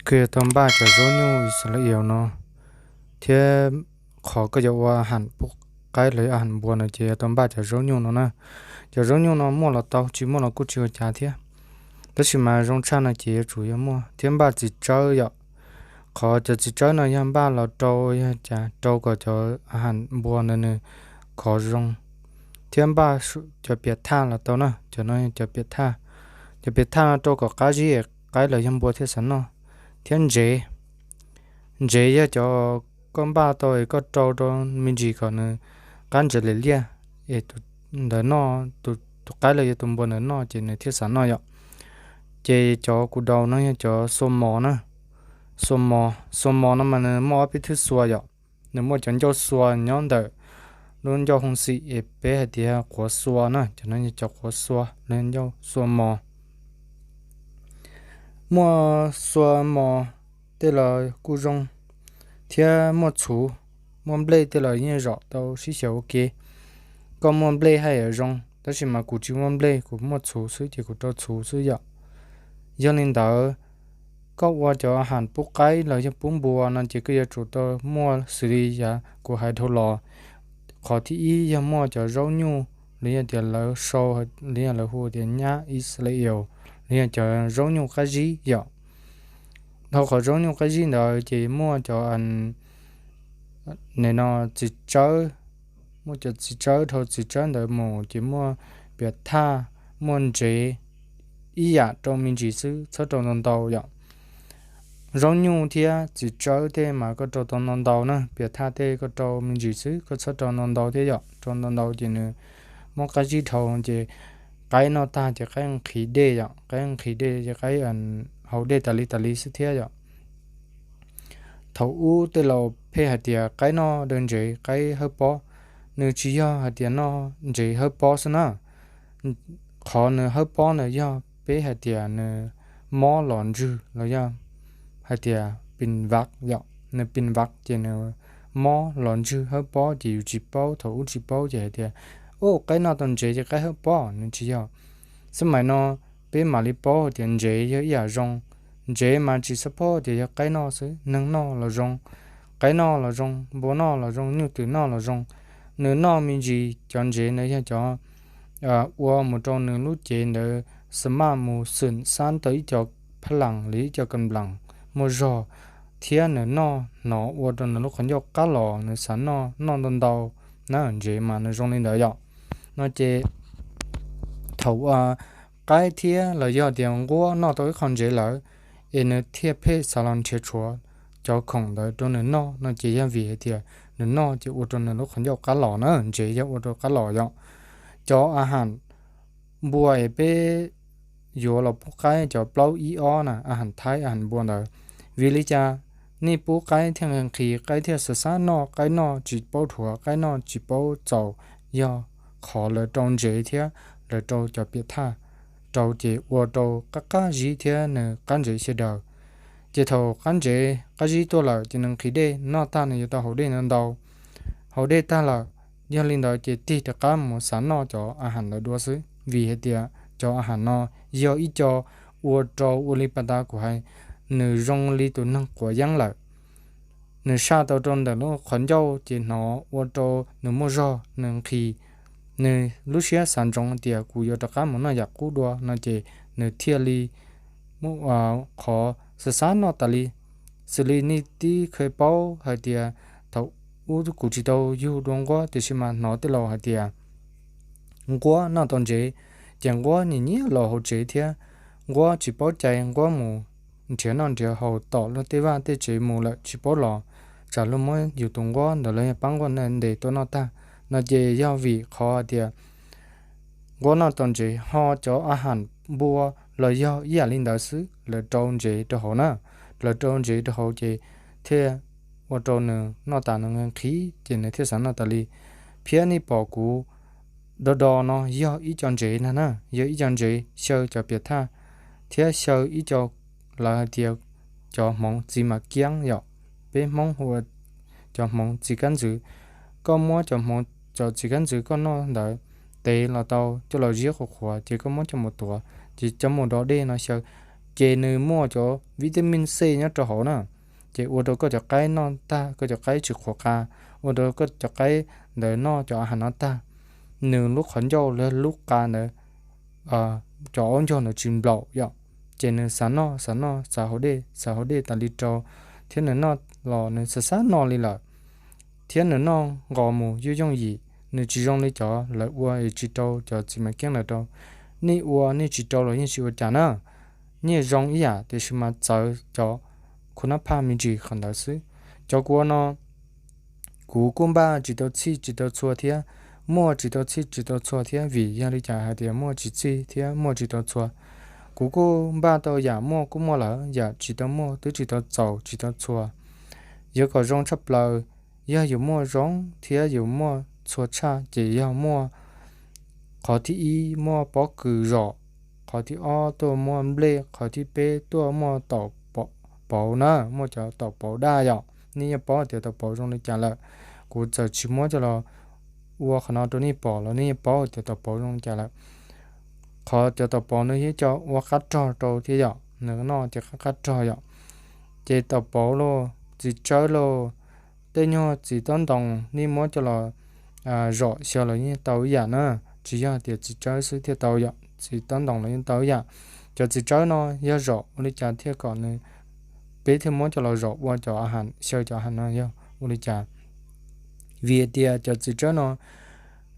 koj yuav tau npaj cov zaub nyuj Yixalayees no, thiab qhov koj yuav ua ham pub qaib los yog ham npua no ces yuav tau npaj cov zaub nyuj no na. Cov zaub nyuj no muaj los tau, tsis muaj los kuj tsis ua cas thiab, tab sis mas zoo tshaj no ces yuav tsum yog muaj thiab npaj txiv tsawb yom. Qhov cov txiv tsawb no yog npaj los rau, yog cas rau kom cov ham npua ntawd nws khov zoo, thiab npaj cov piam thaj los tau na. Cov no yog cov piam thaj. Cov piam thaj no rau kom qab zib es qaib los yog npua thiaj xav noj. Thiab ntsev, ntsev yog cov koj npaj tau es koj rau rau me ntsis kom nws qab ntsev liam liaj es tus ntawd noj, tus qaib los yog tus npua ntawd noj ces nws thiaj xav noj yom. Ces cov kuv daus no yog cov xua mos na. Xua mos, xua mos no mas nws muaj ob peb thwj xua yom. Nws muaj cov ncauj xua nyob ntawm lub ncauj hoo xim es peb hais tias quav xua na, cov no yog cov quav xua los yog ncauj xua mos. Muaj xua mos tej los kuj zoo, thiab muaj txhuv, muaj nplej tej los yeej zom tau sib xyaw ua ke. Koj muaj nplej haj yam zoo, tab sis mas kuv tsis muaj nplej, kuv muaj txhuv xwb ces kuv rau txhuv xwb yom. Yog li ntawd, koj ua cov ham pub qaib los yog pub npua no ces koj yuav tsum tau muaj xws li yav kuv hais dhau los. Qhov thib ib yog muaj cov zaub nyuj, los yog tias lawv sau, los yog lawv hu tias nyab Israel, los yog cov zaub nyuj qab zib yom. Dhau qhov zaub nyuj qab zib ntawd ces muaj cov, nim no txiv tsawb, muaj cov txiv tsawb, dhau txiv tsawb ntawd mus ces muaj piam thaj, muaj ntsev, ib yam rau me ntsis xwb, txhob rau ntau ntau yom. Zaub nyuj thiab txiv tsawb tej mas koj rau tau ntau ntau na, piam thaj tej koj rau me ntsis xwb, koj txhob rau ntau ntau thiab yom. Rau ntau ntau ces nws muab qab zib dhau ces qaib noj tag ces qaib nqhis dej yom, qaib nqhis dej ces qaib haus dej tas li tas li xwb thiab yom. Thaum ub tej laus pheej hais tias qaib noj daws ntsev qaib hawb pob, nws tsis yog hais tias noj ntsev hawb pob xwb na. Qhov nws hawb pob ntawd yog peb hais tias nws mob los ntswg los yog hais tias pin vav yom, nws pin vav ces nws mob los ntswg hawb pob ces yus tsis paub, thaum ub tsis paub ces hais tias, u, qaib noj tau ntsev ces qaib hawb pob, nws tsis yog. Xab maim no peb mam li paub hais tias ntsev yog ib yam zoo. Ntsev mas tsis support tias yog qaib noj xwb, neeg noj los zoo, qaib noj los zoo, npua noj los zoo, nyuj twm noj los zoo. Nws noj me ntsis, cov ntsev ntawd yog cov ua mus rau nws lub cev ntawd xa maj mus xwm xab tau ib co phab las los ib co kam las muaj zog, thiab nws noj hnov ua rau nws lub qhov ncauj qab los, nws xav noj, noj ntau ntau na. Ntsev mas nws zoo li ntawd yom. No ces thaum qaib thiab los yog tias nquab noj tau ib qho ntsev lawm, es nws thiaj pheej xav los nrhiav tshuav cov khoom ntawd rau nws noj no ces yog vim hais tias nws noj ces ua rau nws lub qhov ncauj qab los na, ntsev yog ua rau qab los yom. Cov a ham npua es peb yuav los pub qaib, cov plaub ib ob na, a ham thaib a ham npua ntawd, vim li cas nej pub qaib thiaj nqhis nqhis, qaib thiaj xav xav noj, qaib noj tsis paub dhuav, qaib noj tsis paub txaus? Yog qhov lawv rau ntsev thiab lawv rau cov piam thaj rau ces ua rau qab qab zib thiab nws qab ntsev xya daws. Ces thaum qab ntsev qab zib tuaj lawm ces nws nqhis dej, noj tag nws yuav tau haus dej ntau ntau. Haus dej tag lawm, yog li ntawd ces tig rov qab mus xav noj cov a ham ntawd dua xwb, vim hais tias cov a ham no yog ib co ua rau ua li pas tas kuv hais, nws zoo li tus neeg quav yeeb lawm. Nws saj tau rau ntawm lub qhov ncauj ces hnov ua rau nws muaj zog, nws nqhis, nws lub siab xav ntsoov tias kuv yuav rov qab mus noj yam qub dua no ces nws thiaj li muaj qhov xav xav noj tas li. Xws li nej twb kheev paub hais tias thaum ub kuv tsis tau yug dua nquab, tiam sis mas hnov tej laus hais tias nquab noj tau ntsev, ces nquab nyiam nyiam los hauv tsev thiab. Nquab tsis paub cai, nquab mus nrhiav noj nrhiav haus tom luag tej vaj tej tsev mus lawm tsis paub los, tsam luag muab yus tus nquab ntawd los yog pab nquab ntawd ntes tuaj noj tag. No ces yog vim qhov hais tias nquab noj tau ntsev, ho cov a ham npua los yog ib yam li ntawd xwb, lawv rau ntsev rau hauv na. Lawv rau ntsev rau hauv ces thiaj ua rau nws noj tas nws nqhis nqhis ces nws thiaj xav noj tas li. Thiab nej pom kuv do do no yog ib co ntsev na, yog ib co ntsev xyaw cov piam thaj, thiab xyaw ib co, lawv hais tias cov hmoov txiv mam kiab yom, peb Hmoob hu ua cov hmoov txiv kab ntxwv. Koj muab cov hmoov, cov txiv kab ntxwv koj noj ntawd tev los tau coj los ziab qhuav qhuav ces koj muab coj mus tuav, ces coj mus do dej no xyaw. ces nws muaj cov vitamin C nyob rau hauv na, ces ua rau koj cov qaib noj tag, koj cov qaib tsis qhuav qa, ua rau koj cov qaib ntawd noj cov a has no tag, nws lub qhov ncauj los lub qa ntawd, cov aub ncaug ntawd tsis nplaum yom, ces nws xav noj xav noj xav haus dej xav haus dej tas li rau, thiab nws noj los nws xav xav noj li lawm, thiab nws noj nqos mus yooj yooj yim, nws tsis zoo li cov lawv ua es tsis rau cov txiv mas keeb ntawd rau. Nej ua nej tsis rau los yeej tsis ua cas na, nej zoo ib yam tiam sis mas txawv cov khuv nab phaj me ntsis qhov ntawd xwb. Cov kuv ua no kuv kuj npaj tsis tau txhij tsis tau txhua thiab muaj tsis tau txhij tsis tau txhua thiab, vim yog li cas hais tias muaj tsis txhij thiab muaj tsis tau txhua. Kuv kuj npaj tau yam muaj kuj muaj lawm, yam tsis tau muaj twb tsis tau txaus tsis tau txhua. Yuav kom zoo tshaj plaws, yog yuav muaj zoo thiab yuav muaj txhua tshaj ces yog muaj qhov thib ib muaj pob kws zom, qhov thib ob tuaj muaj nplej, qhov thib peb tuaj muaj taum pauv na, muaj cov taum pauv daj yom. Nej yeej paub tias taum pauv zoo li cas lawm, kuv txawm tsis muab coj los ua qhov no rau nej pom los nej yeej paub tias taum pauv zoo li cas lawm. Qhov cov taum pauv no yog cov ua qab rog rau thiab yom, nws noj ces qab qab rog yom. Ces taum pauv los txiv tsawb los tej nyuag txiv tob ntoos nej muab coj los zom xyaw los yeej tau ib yam na, tsis yog tias txiv tsawb xwb thiaj tau yom, txiv tob ntoos los yeej tau ib yam. Cov txiv tsawb no yog zom ua li cas thiaj kom nws, peb thiaj muab coj los zom ua cov a has, xyaw cov a has no yog ua li cas? Vim tias cov txiv tsawb no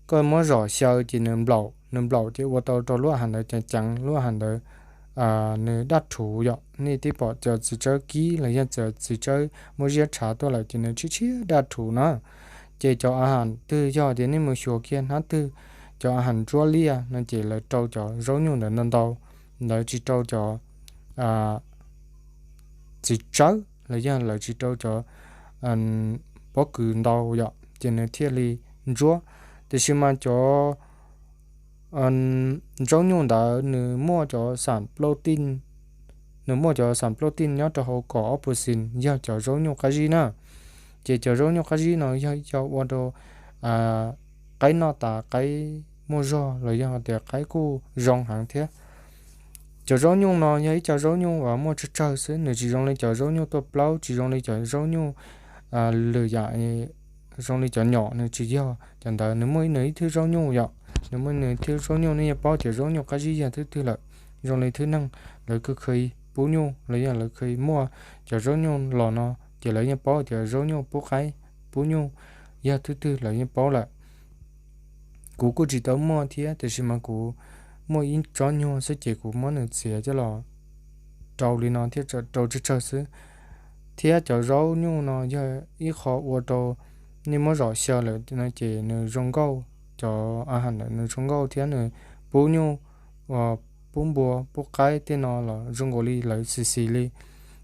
koj muab zom xyaw ces nws nplaum, nws nplaum ces ua tau rau lub a has ntawd ceev ceev, lub a has ntawd nws daj rhuv yom. Nej twb pom cov txiv tsawb kib los yog cov txiv tsawb muaj ziab tshav tuaj lawm ces nws tshiab tshiab daj rhuv na. Ces cov a has twg yog tias nej mus xyuas kiag hnab twg cov a has ntsuab liaj no ces lawv rau cov zaub nyuj ntawd ntau ntau, lawv tsis rau cov txiv tsawb los yog lawv tsis rau cov pob kws ntau yom, ces nws thiaj li ntsuab. Tiam sis mas cov zaub nyuj ntawd nws muaj cov xam plaub tij, nws muaj cov xam plaub tij nyob rau hauv kom ob puas xis yog cov zaub nyuj qab zib na. Ces cov zaub nyuj qab zib no yog ib co ua rau qaib noj tas qaib muaj zog los yog tias qaib kuj zoo heev thiab. Cov zaub nyuj no yog ib co zaub nyuj uas muaj tsawg tsawg xwb, nws tsis zoo li cov zaub nyuj tuaj plaub, tsis zoo li cov zaub nyuj lwm yam, zoo li cov nyom nws tsis yog cov ntawd, nws muaj nws ib thwj zaub nyuj yom, nws muaj nws thwj zaub nyuj. Nej yeej paub tias zaub nyuj qab zib yog thwj twg lawm, zoo li thwj neeg lawv kheev pub nyuj los yog lawv kheev muaj cov zaub nyuj los no ces lawv yeej paub tias zaub nyuj pub qaib pub nyuj yog thwj twg lawv yeej paub lawm. Kuv kuj tsis tau muaj thiab, tiam sis mas kuv muaj ib tsob nyuag xwb ces kuv muab nws txiav coj los rau li no thiaj rau tsawg tsawg xwb. Thiab cov zaub nyuj no yog ib qho ua rau nej muab zom xyaw lawm no ces nws zoo nkauj, cov a has ntawd nws zoo nkauj thiab nws pub nyuj, pub npua pub qaib tej no los zoo nkaus li lawv xis xis li.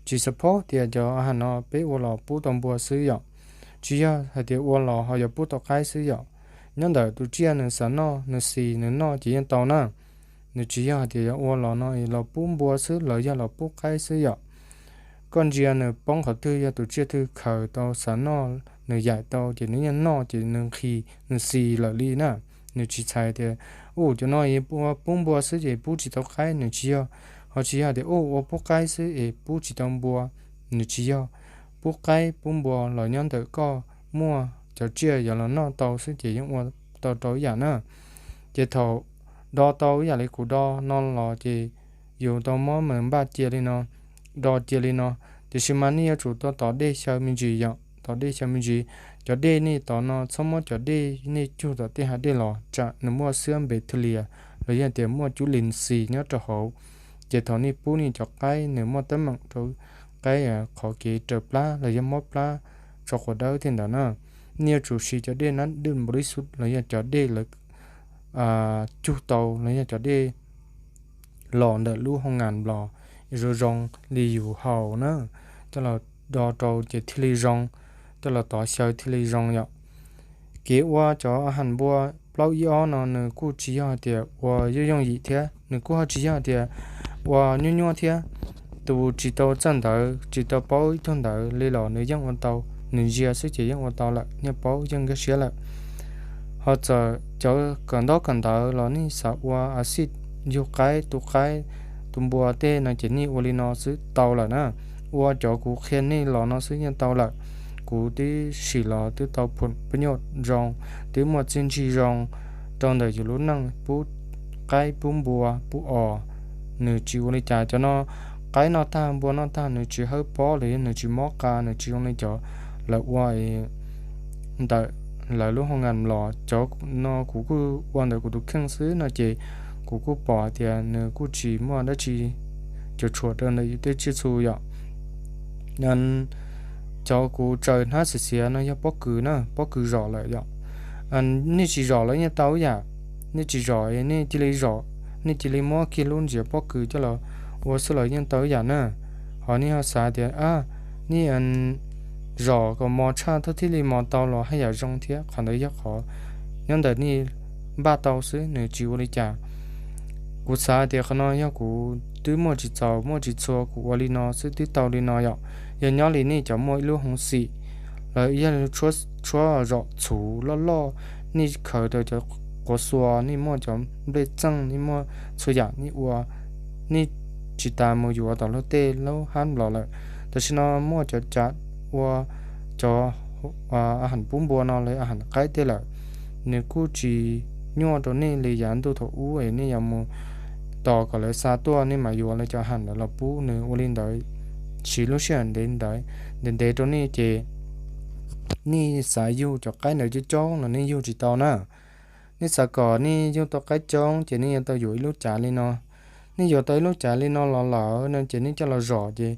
Tsis suppose tias cov a has no peb ua los pub tau npua xwb yom, tsis yog hais tias ua los ho yuav pub tau qaib xwb yom. Nyob ntawm tus tsiaj nws xav noj nws xis nws noj ces yeej tau na. Nws tsis yog hais tias yog ua los no los pub npua xwb los yog los pub qaib xwb yom. Koj ntsia nws poob qhov twg, yog tus tsiaj twg khaws tau xav noj, nws yaim tau ces nws yeej noj ces nws nqhis nws xis lawm li na. Nws tsis txhais tias, u, cov no ua pub npua xwb ces pub tsis tau qaib, nws tsis yog. Ho tsis yog tias, u, ua pub qaib xwb es pub tsis tau npua, nws tsis yog. Pub qaib pub npua los nyob ntawm koj muaj cov tsiaj yuav los noj tau xwb ces yeej ua tau rau ib yam na. Ces thaum do tau ib yam li kuv do no los ces yus tau muab nws npaj cia li no, do cia li no. Tiam sis mas nej yuav tsum tau tov dej xyaw me ntsis yom, tov dej xyaw me ntsis. Cov dej nej tov no txhob muab cov dej nej cug tom tej hav dej los tsam nws muaj xwb npe thwj lias los yog tias muaj cub lis xis nyob rau hauv. Ces thaum nej pub nej cov qaib nws muaj teeb meem rau qaib qhov kev raws plab los yog mob plab tso quav dawb thiab ntawd na. Nej yuav tsum siv cov dej nab dwj npaum li xub los yog cov dej lawv cug tau los yog cov dej los ntawm lub hoo ngas nplos zoo zoo li yus haus na, coj los do rau ces thiaj li zoo, coj los tov xyaw thiaj li zoo yom. Kev ua cov a has npua plaub ib ob no nws kuj tsis yog hais tias ua yooj yooj yim thiab, nws kuj ho tsis yog hais tias ua nyuaj nyuaj thiab. Tus tsis tau txawj ntawv tsis tau paub ib tug ntawv li los nws yeej ua tau, nws ntsia xwb ces yeej ua tau lawm, yeej paub yeej nkag siab lawm. Ho txawm cov kawm ntaub kawm ntawv los nej xav ua a xij yug qaib tu qaib tus npua tej no ces nej ua li no xwb tau lawm na. Ua cov kuv qhia nej los no xwb yeej tau lawm. Kuv twb sim los twb tau phum pab nyuj zoo, twb muaj txiaj ntsig zoo rau ntawm yus lub neej, pub qaib pub npua pub os. Nws tsis ua li cas cov no, qaib noj tag npua noj tag nws tsis hawb pob los yog nws tsis mob qa, nws tsis zoo li cov lawv ua ntawm lawv lub hoo nkas los. Cov no kuv kuj ua ntawm kuv tus kheej xwb no ces kuv kuj pom tias nws kuj tsis muaj dab tsi cuam tshuam rau ntawm yus tej tsiaj txhu yom. Cov kuv tsaws hnab xiav xiav no yog pob kws na, pob kws zom lawm yom. Nej tsis zom los yeej tau ib yam, nej tsis zom nej cia li zom, nej cia li muab kiag lub ntsiav pob kws coj los ua xwb los yeej tau ib yam na. Ho nej ho xav tias nej zom kom mos tshaj thiaj li mos tau los haj yam zoo thiab, qhov ntawd yog qhov nyob ntawm nej npaj tau xwb, nws tsis ua li cas. Kuv xav tias qhov no yog kuv twb muaj tsis txaus muaj tsis txhua kuv ua li no xwb twb tau li no yom. Yog nyob li nej cov muaj ib lub hoo xim los yog tshuab zom txhuv loj loj, nej khaws tau cov quav xua, nej muaj cov nplej txeej, nej muaj txhua yam nej ua, nej tsis tas mus yuav tom luag tej lub hab los lawm. Tam sim no muaj cov cav ua cov a ham pub npua no lawv a ham qaib tej lawm, nws kuj tsis nyuaj rau nej li yav ntuj thaum ub es nej yuav mus tos kom lawv xa tuaj nej mam yuav lawv cov ham ntawd los pub nws ua li ntawd. Siv lub sij hawm ntev ntev rau nej ces nej xav yug cov qaib ntawd coob coob los nej yug tsis tau na. Nej xav kom nej yug tau qaib coob ces nej yuav tau yuav ib lub cav li no. Nej yuav tau ib lub cav li no los lawm no ces nej coj los zom ces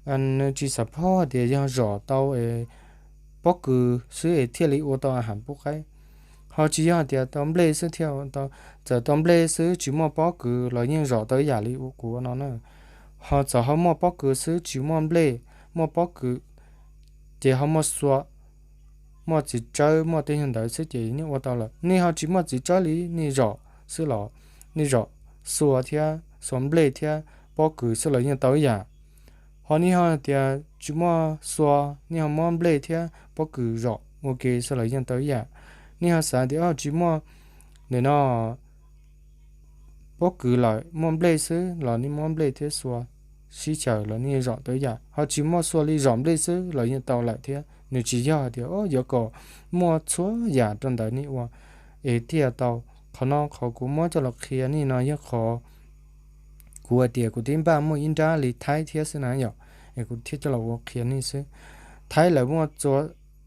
nws tsis xav phob tias yog zom tau pob kws xwb es thiaj li ua tau a ham pub qaib. Ho tsis yog tias tau nplej xwb thiaj tau, txawm tau nplej xwb tsis muaj pob kws los yeej zom tau ib yam li kuv ua no na. Ho txawm ho muaj pob kws xwb tsis muaj nplej, muaj pob kws ces ho muaj xua, muaj txiv tsawb muaj tej yam ntawd xwb ces yeej ua tau lawm. Nej ho tsis muaj txiv tsawb li, nej zom xwb los, nej zom xua thiab xua nplej thiab pob kws xwb los yeej tau ib yam. Ho nej ho tias tsis muaj xua, nej ho muab nplej thiab pob kws zom ua ke xwb los yeej tau ib yam. Nej ho xav tias tsis muaj nim no pob kws lawm, muaj nplej xwb los nej muab nplej thiab xua sib xyaw los nej zom tau ib yam. Ho tsis muaj xua li, zom nplej xwb los yeej tau lawm thiab. Nws tsis yog tias yuav kom muaj txhua yam rau ntawd nej ua es thiaj tau. Qhov no qhov kuv muab coj los qhia nej no yog qhov kuv hais tias kuv twb npaj muaj ib nrab li Thaib thiab xwb na yom, es kuv thiaj coj los ua qhia nej xwb. Thaib lawv muaj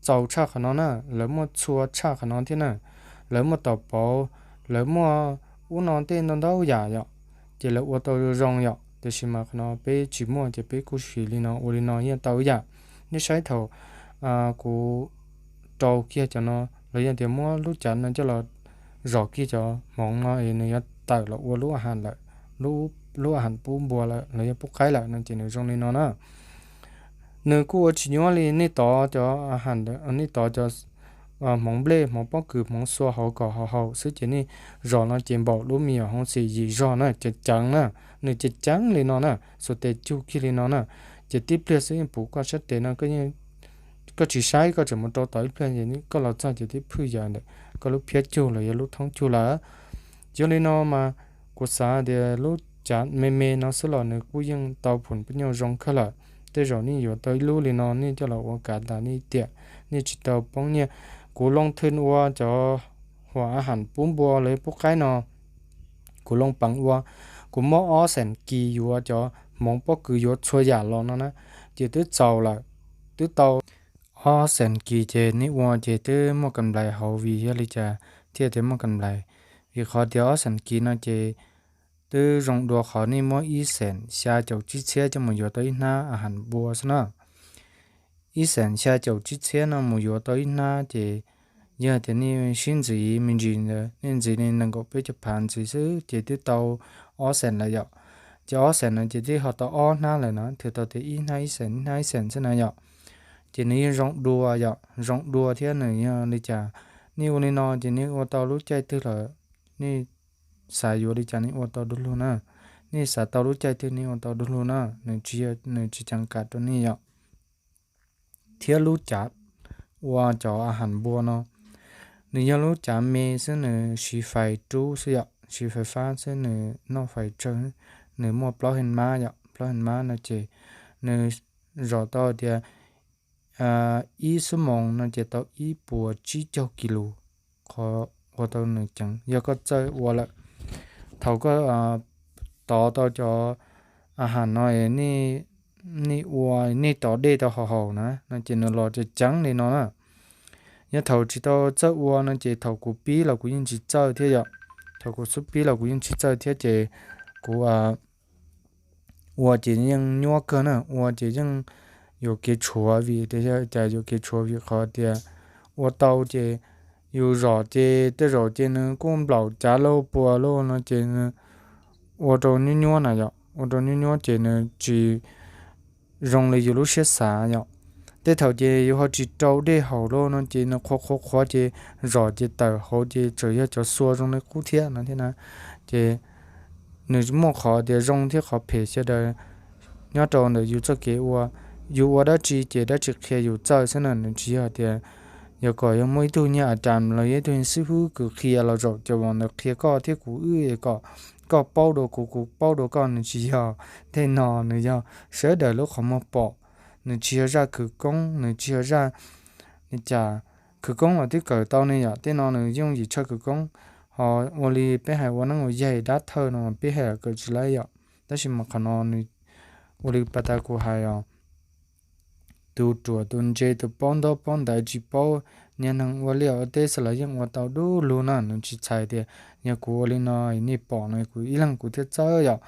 txaus tshaj qhov no na, lawv muaj txhua tshaj qhov no thiab na. Lawv muaj taus pauv, lawv muaj ub no tej ntau ntau yam yom, ces lawv ua tau zoo yom. Tiam sis mas qhov no peb tsis muaj ces peb kuj siv li no ua li no yeej tau ib yam. Nej saib thaum kuv rau kiag cov no los yog tias muab lub cav no coj los zom kiag cov hmoov no es nws yuav tawm los ua lub a ham lawm, lub a ham pub npua lawm los yog pub qaib lawm no ces nws zoo li no na. Nws kuj ua tsis nyuaj li nej tov cov a ham, nej tov cov hmoov nplej, hmoov pob kws, hmoov xua hauv kom haum haum xwb ces nej zom no ces npaum lub me nyuam hoo xim yim zog na, ceev ceev na. Nws ceev ceev li no na, xuas tes cug kiag li no na, ces tib pliag xwb yeej puv koj sab tes no. Koj tsis saib, koj tseem mus rau tom ib pliag es koj los txog ces twb phwj yam ntawm koj lub phiab cug los yog lub thoob cug lawm. Yog li no mas kuv xav tias lub cav me me no xwb los nws kuj yeej tau phum pab nyuj zoo kawg lawm. Tej zaum nej yuav tau ib lub li no nej coj los ua kav tas nej tiam, nej tsis tau poob nyiaj. Kuv loo thwj ua cov huam a ham pub npua los yog pub qaib no, kuv loo peev ua, kuv muab ob xees kis yuav cov hmoov pob kws yuav txhua yam los no na, ces twb txaus lawm, twb tau ob xees kis ces nej ua ces twb muaj kam nplais hauv. Vim yog li cas thiaj tias muaj kam nplais? Vim qhov tias ob xees kis no ces twb zoo dua qhov nej muab ib xees xya caum tsib txhiab coj mus yuav tau ib hnab a ham npua xwb na. Ib xees xya caum tsib txhiab no mus yuav tau ib hnab ces yog tias nej sib ntxiv me ntsis ntawd, nej ntxiv li nees nkaum peb caug phav ntxiv xwb ces twb tau ob xees lawm yom. Ces ob xees no ces twb ho tau ob hnab lawm no, thwm tau tias ib hnab ib xees, ib hnab ib xees xwb na yom. Ces nws yeej zoo dua yom, zoo dua thiab nws yog li cas, nej ua li no ces nej ua tau lub caij twg los nej xav yuav li cas nej ua tau du lug na. Nej xav tau lub caij twg nej ua tau du lug na, nws tsis, nws tsis ceev kam rau nej yom. Thiab lub cav ua cov a ham npua no, nws yog lub cav me xwb, nws siv fais rub xwb yom, siv fais fab xwb, nws noj fais tsawg. nws muaj plaub hej mab yom, plaub hej mab no ces nws zom tau tias ib xuab moos no ces tau ib puas tsib caug kis lus, qhov ua tau nws ceev yog koj txawj ua lawm. Thaum koj tov tau cov a has no, nej ua, nej tov dej tau haum haum na no ces nws los ceev ceev li no na. Yog thaum tsis tau txawj ua no ces thaum kuv pib los kuv yeej tsis txawj thiab yom. Thaum kuv xub pib los kuv yeej tsis txawj thiab ces kuv ua ces yeej nyuab kawg na, ua ces yeej yuam kev tshuav vim tias, yog cas yuam kev tshuav vim qhov tias ua tau ces yus zom ces tej zaum ces nws kuj nplaum cav lauj puas lauj no ces ua rau nyuab nyuab na yom, ua rau nyuab nyuab ces nws tsis zoo li yus lub siab xav yom. Tej thaum ces yus ho tsis rau dej haum lauj no ces nws qhuav qhuav qhuav ces zom ces tawm hauv ces tseem yog cov xua zoo li qub thiab no thiab na. Ces nws muaj qhov tias zoo thiab qhov phem sawv daws nyob rau ntawm yus txoj kev ua. Yus ua dab tsi ces dab tsi qhia yus txawj xwb na, nws tsis yog tias, yog kom yog muaj ib tug nyiag a ras los yog ib tug xib hwb kws qhia los zaum ces ntawd qhia koj thiab kuv wb es kom koj paub dua kuv, kuv paub dua koj, nws tsis yog. Tej no nws yog sawv daws lub qhov muag pom, nws tsis yog zaj khwv koob, nws tsis yog zaj li cas. Khwv koob los twb kawm tau ne yom, tej no nws yooj yim tshaj khwv koob. Ho ua li peb hais ua neeb ua yaig dab thawj no peb hais kawm tsis laib yom. Tab sis mas qhov no nws ua li pas tas kuv hais os, tus ruam tus ntse tus paub ntaub paub ntawv tsis paub, niag neeg ua liaj ua teb xwb los yeej ua tau dub lug na. Nws tsis txhais tias yog kuv ua li no nej pom no kuv ib leeg kuv thiaj txawj yom.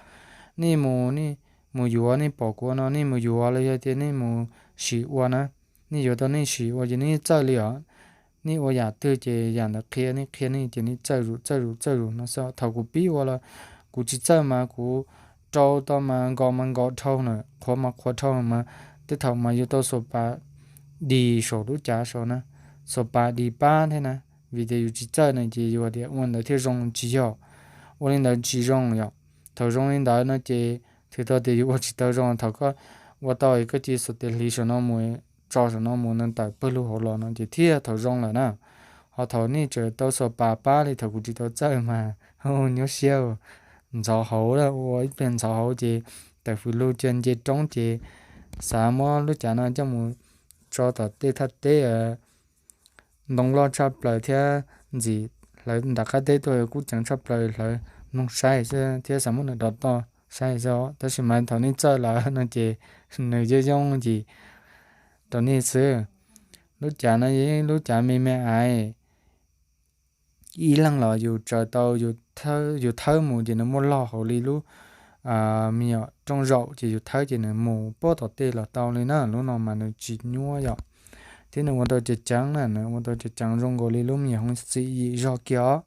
Nej mus, nej mus yuav, nej pom kuv ua no nej mus yuav los yog tias nej mus sim ua na, nej yuav tau nej sim ua ces nej txawj li os. Nej ua yam twg ces yam ntawd qhia, nej qhia nej ces nej txawj zus txawj zus txawj zus no xwb. Thaum kuv pib ua los kuv tsis txawj mas kuv rau tau mas nkaus mas nkaus dhau na, qhuav mas qhuav dhau mas tej thaum mas yuav tau xuas pas dis saum lub cav saud na, xuas pas dis pab thiab na. Vim tias yus tsis txawj na ces yus tias ua ntawd thiaj zoo, tsis yog. Ua li ntawd tsis zoo yom. Thaum zoo li ntawd no ces thwm tau tias yus ua tsis tau zoo. Thaum koj ua tau koj cia li xuas tes hliv saum no mus, tso saum no mus no tawm pawg lug hauv los no ces thiaj thaum zoo lawm na. Ho thaum nej tseem tau xuas pas pab li thaum kuv tsis tau txawj mas nyuaj siab, ntxhov hauv, ua ib pliag ntxhov hauv ces tawm fws lug cia nce roob ces xav muab lub cav no coj mus tso tom tej thaj teb ntoo loj tshaj plaws thiab ntxim hlawv nram qab teb tuaj kuj ceev tshaj plaws, hlawv mloog saib xwb thiab xav muab nws dov toj saib xwb. Tab sis mas thaum nej txawj lawm no ces nws yooj yooj yim rau nej xwb. Lub cav no yog ib lub cav me me aiv, ib leeg los yus tsaws tau, yus thawb mus ces nws muaj log hauv li lub me nyuam rooj zaum ces yus thawb ces nws mus puag tom tej los tau li na. Lub no mas nws tsis nyuab yom, thiab nws ua tau ceev ceev na, nws ua tau ceev ceev zoo nkaus li lub me nyuam hoov txim yim zog kiag os.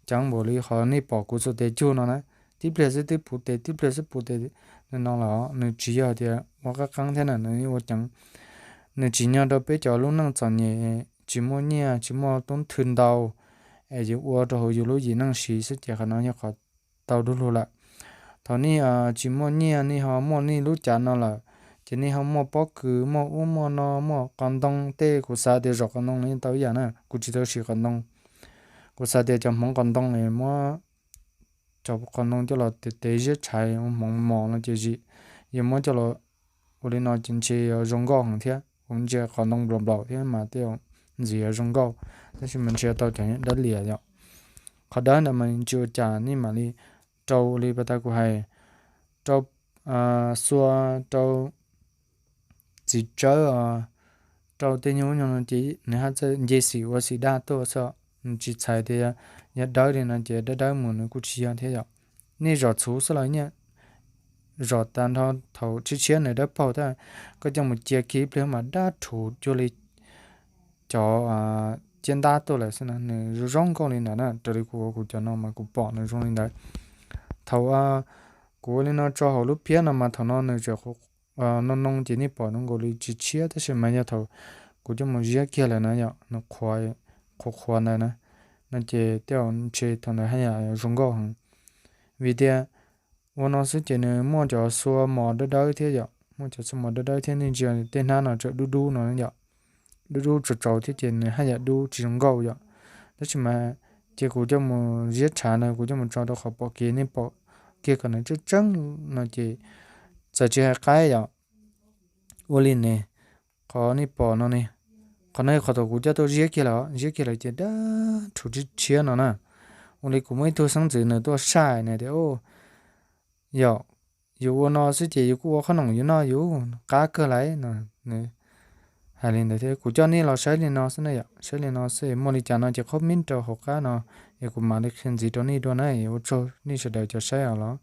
Ceev npaum li qhov nej pom kuv xuas tes cug no na, tib pliag xwb twb puv tes, tib pliag xwb puv tes no los nws tsis yog tias ua qab qeeb thiab na, nws ua ceev. Nws tsim nyog rau peb cov lub neej txom nyem tsis muaj nyiaj tsis muaj tub nthwv ntau es yus ua rau hauv yus lub yim neej siv xwb ces qhov no yog qhov tau dub lug lawm. Thaum nej tsis muaj nyiaj nej ho muaj nej lub cav no lawm ces nej ho muaj pob kws, muaj ub muaj no, muaj qos ntoo tej. Kuv xav tias zaum qos ntoo no yeej tau ib yam na, kuv tsis tau siv qos ntoo. Kuv xav tias cov hmoov qos ntoo es muab cov qos ntoo coj los tev ziab tshaiv ua hmoov mos no ces zim, yog muab coj los ua li no ces ntshe yuav zoo nkauj heev thiab. Kuv ntsia qos ntoo nplaum nplaum thiab mas tej zaum ntxim yuav zoo nkauj, tab sis mas ntshe tau cov dawb lias yom. Qhov dawb ntawd mas tsis ua cas, nej mam li rau li pas tas kuv hais, rau xua, rau txiv tsawb, rau tej nyuag ub nyuag no ces nws haj txawj nce xim ua xim daj tuaj xwb, nws tsis txhais tias yog dawb li no ces dawb dawb mus nws kuj tsis yog thiab yom. Nej zom txhuv xwb los nyiaj zom tag nrho thaum tshiab tshiab nws dawb paug thiab, koj coj mus cia kiag ib pliag mas dab rhuv cuag li cov ciab ntab tuaj lawm xwb na. Nws zoo zoo nkauj li ntawd na, raws li kuv ua kuv cov no mas kuv pom nws zoo li ntawd. Thaum kuv ua li no tso hauv lub phiab no mas thaum no nws tseem noo noo ces nej pom zoo nkaus li tsis tshiab, tab sis mas yog thaum kuv coj mus ziab kiag lawm na yom, nws qhuav qhuav ntawd na, no ces tej zaum ntshe thaum ntawd haj yam zoo nkauj heev. Vim tias ua no xwb ces nws muaj cov xua mos dawb dawb thiab yom, muaj cov xua mos dawb dawb thiab, nej ntsia tej hnab no tseem dub dub no yom, dub dub tsaus tsaus thiab ces nws haj yam dub tsis zoo nkauj yom. Tab sis mas cia kuv coj mus ziab tshav na, kuv coj mus tso rau qhov pom kev nej pom kiag kom nws tseeb tseeb no ces txawm tsis hais qaib yom. Ua li ne, qhov nej pom no ne, qhov no yog qhov thaum kuv coj tuaj ziab kiag lawm, ziab kiag lawm ces dab rhuv tshiab tshiab no na. Ua li kuv muaj ib tug xeeb ntxwv nws tuaj saib nws tias, yog yus ua no xwb ces yus kuj ua qhob noom yus noj yus qab kawg lawm no. Nws hais li ntawd thiab kuv coj nej los saib li no xwb na yom, saib li no xwb muaj li cas no ces comment rau hauv qab no, es kuv mam li qhia ntxiv rau nej dua na. Ua tsaug nej sawv daws cov saib os los.